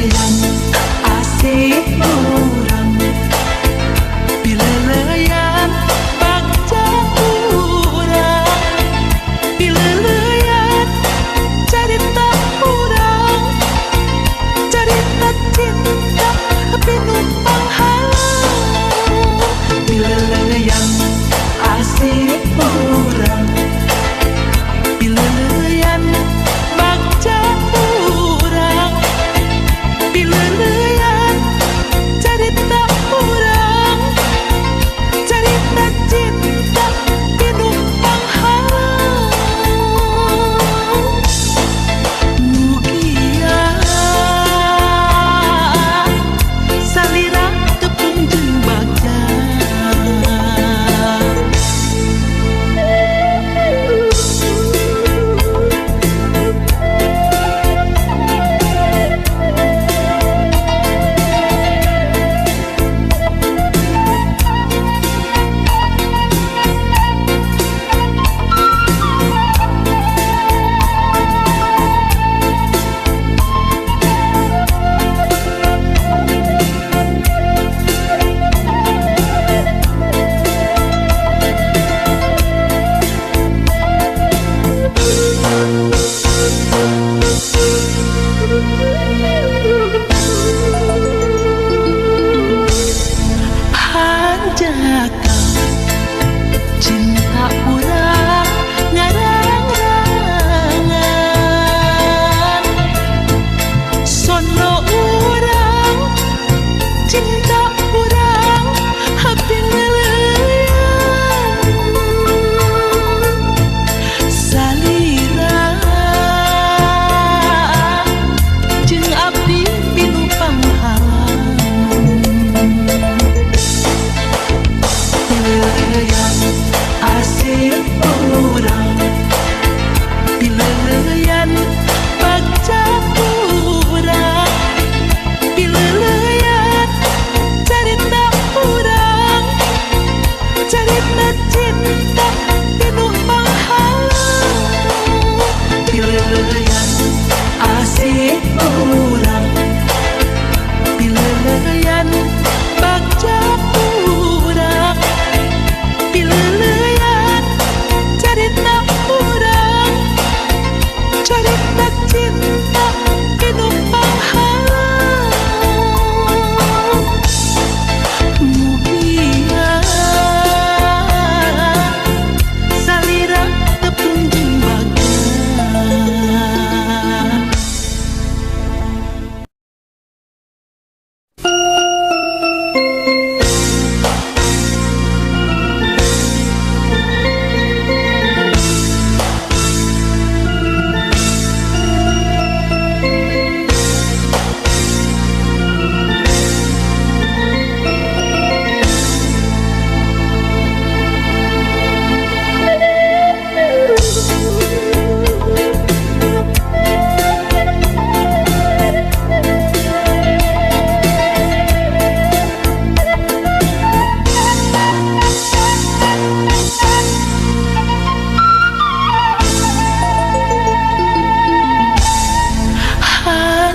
Pileleyan asih urang, pileleyan bagja urang, pileleyan carita urang, carita cinta pinuh panghalang. Pileleyan asih urang, pileleyan bagja urang, pileleyan carita urang, carita cinta pinuh panghalang. Mugia salira tepung jeung bagja. Hanjakal cinta urang ngarang-rangan, sono urang cinta urang pileleyan salira jeung abdi pinuh panghalang. Pileleyan asih urang, pileleyan bagja urang, pileleyan carita urang, carita cinta pinuh panghalang. Pileleyan asih urang, pileleyan bagja urang, pileleyan carita urang, carita cinta pinuh panghalang. Mugia salira tepung jeung bagja.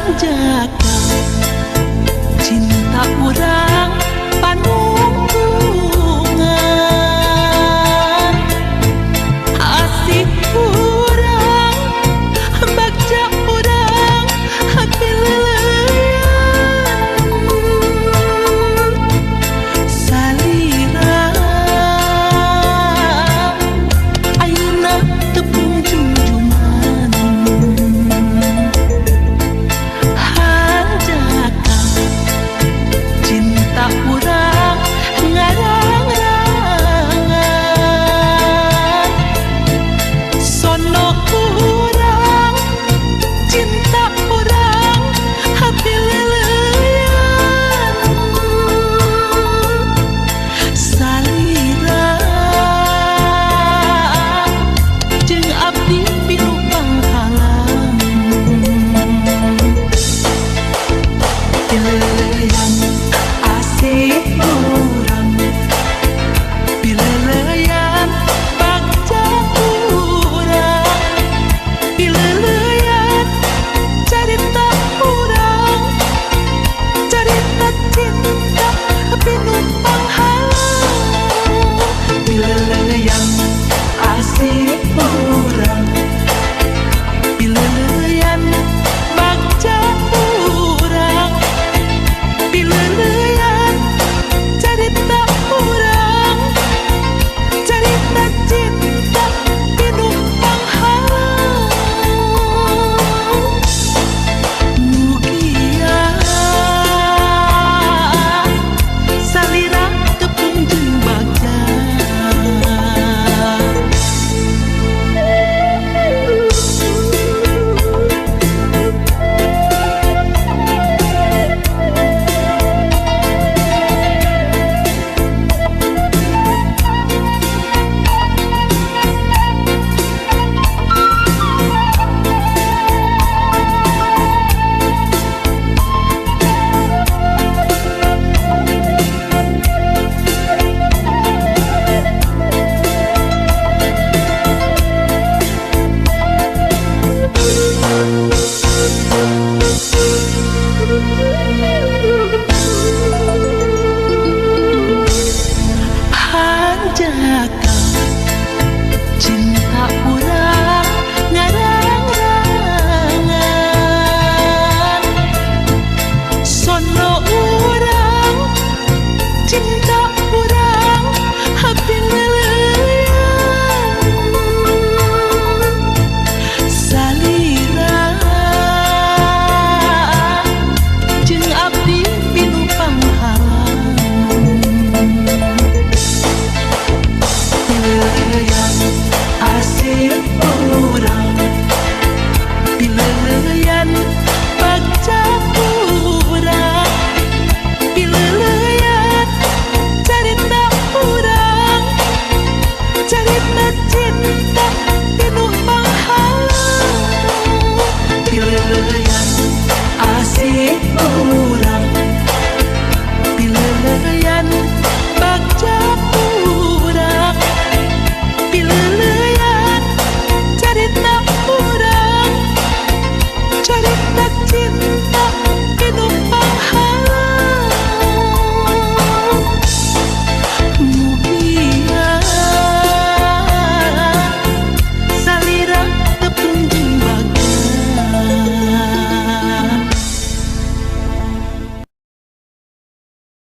Hanjakal cinta urang panungtungan, asih urang bagja urang pileleyan salira ayeuna tepung junjungan. Hanjakal cinta urang ngarang-rangan, sono urang cinta urang pileleyan salira jeung abdi pinuh panghalang. Pileleyan